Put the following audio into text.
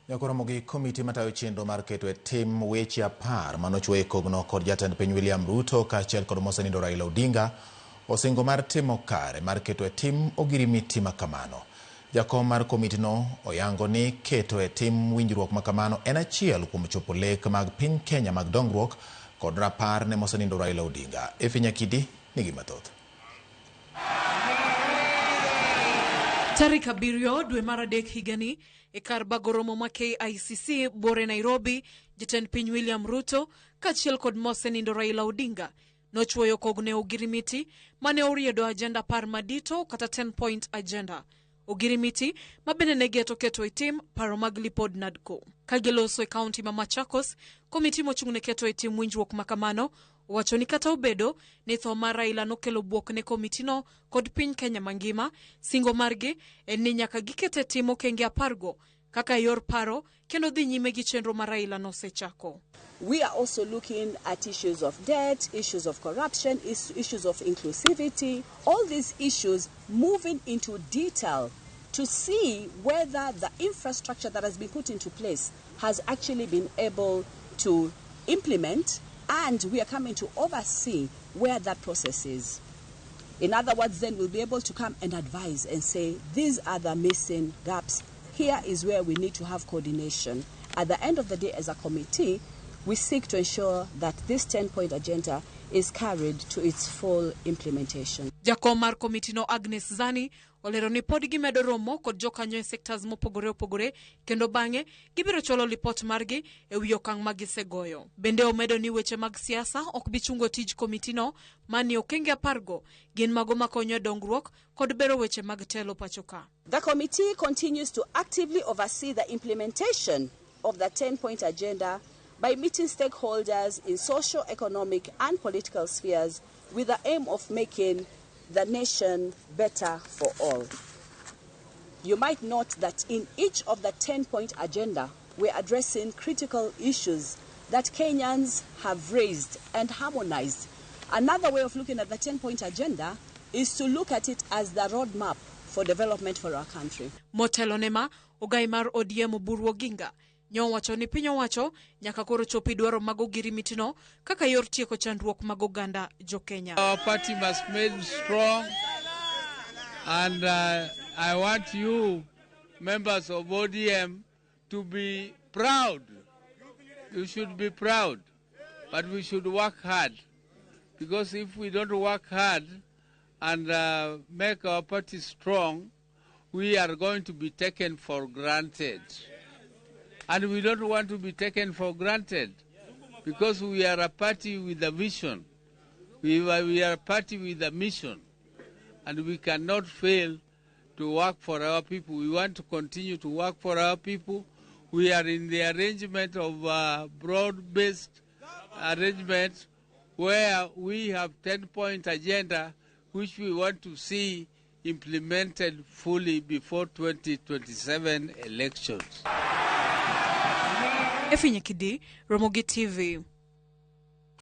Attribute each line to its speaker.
Speaker 1: Nyaka oromo gi komiti matayo chenro mar keto e tim weche 10 manochwo e kogno kod jatend piny William Ruto kaachiel kod mosenindo Raila Odinga osingo mar timo kare mar keto e tim ogirimiti makamano. Jakom mar komitino oyango ni keto e tim winjruok makamano en achiel kuom chopo lek mag piny Kenya mag dongruok kod rapar ne mosenindo Raila Odinga. Effie Nyakidi nigi mathoth.
Speaker 2: Tarik 7 dwe mar 3 higani e kar bago romo ma KICC Bore Nairobi, jatend piny William Ruto kaachiel kod mosenindo Raila Odinga nochwoyo kogne ogirimiti mane oriedo agenda 10 madito kata 10 point agenda. Ogirimiti ma bende ne geto keto e tim paro mag lipod NADCO. Ka giloso e kaunti ma Machakos, komiti mochung' ne keto e tim winjruok ma kamano owacho ni kata obedo ni tho mar Raila nokelo bwok ne komitino kod piny Kenya mangima, singo margi en ni nyaka giket e tim okenge 10go kaka yor paro kendo dhi nyime gi chenro ma Raila nosechako.
Speaker 3: We are also looking at issues of debt, issues of corruption, issues of inclusivity, all these issues moving into detail to see whether the infrastructure that has been put into place has actually been able to implement, and we are coming to oversee where that process is. In other words, then we'll be able to come and advise and say, these are the missing gaps. Here is where we need to have coordination. At the end of the day, as a committee, we seek to ensure that this 10-point agenda is carried to its full implementation.
Speaker 2: Jakom mar komitino Agnes Zani olero ni pod gimedo romo kod jokanyo e sectors mopogore opogore kendo bang'e gibiro chwalo lipot margi e wi okang' ma gisegoyo. Bende omedo ni weche mag siasa ok bi chungo tij komitino mani okenge 10go gin mago makonyo e dongruok kod bero weche mag telo pacho ka.
Speaker 3: The committee continues to actively oversee the implementation of the 10-point agenda by meeting stakeholders in social, economic and political spheres with the aim of making the nation better for all. You might note that in each of the 10-point agenda, we're addressing critical issues that Kenyans have raised and harmonized. Another way of looking at the 10-point agenda is to look at it as the roadmap for development for our country.
Speaker 2: Motelo ne ma, ogai mar ODM Oburu Oginga nyowacho ni piny owacho nyaka koro chopi dwaro mag ogirimitino kaka yor tieko chandruok mag oganda jo Kenya.
Speaker 4: Our party must made strong, and I want you members of ODM to be proud. You should be proud, but we should work hard, because if we don't work hard and make our party strong, we are going to be taken for granted. And we don't want to be taken for granted, because we are a party with a vision. We are a party with a mission, and we cannot fail to work for our people. We want to continue to work for our people. We are in the arrangement of broad-based arrangement where we have 10-point agenda which we want to see implemented fully before 2027 elections.
Speaker 2: Effie Nyakidi, Ramogi TV.